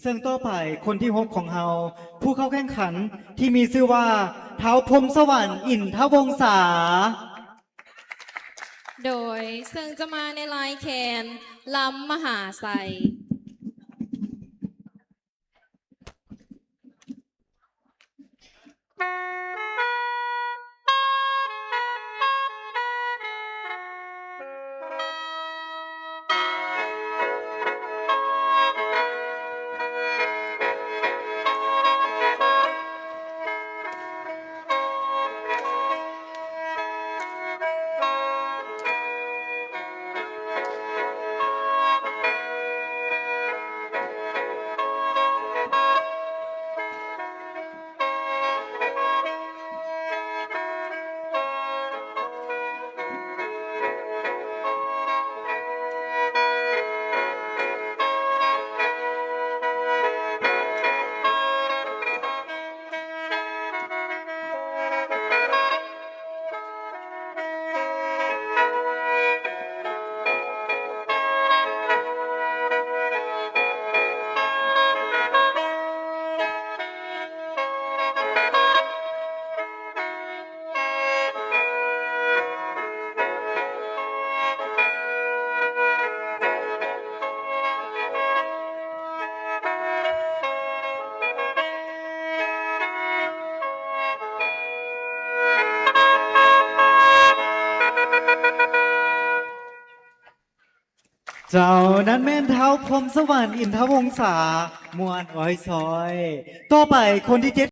ເຊິ່ງຕໍ່ໄປຄົນທີຫົກຂອງເຮົາ ຜູ້ເຂົ້າແຂ່ງຂັນທີ່ມີຊື່ວ່າ ທ້າວພົມສະຫວັນ ອິນທະວົງສາ. ໂດຍເຊິ່ງຈະມາໃນລາຍແຄນລຳມະຫາໄຊ. ເຈົ້າ ນັ້ນແມ່ນທ້າວພົມສະຫວັນ ອິນທະວົງສາ ມ່ວນອ້ອຍຊອຍ. ຕໍ່ໄປຄົນທີເຈັດ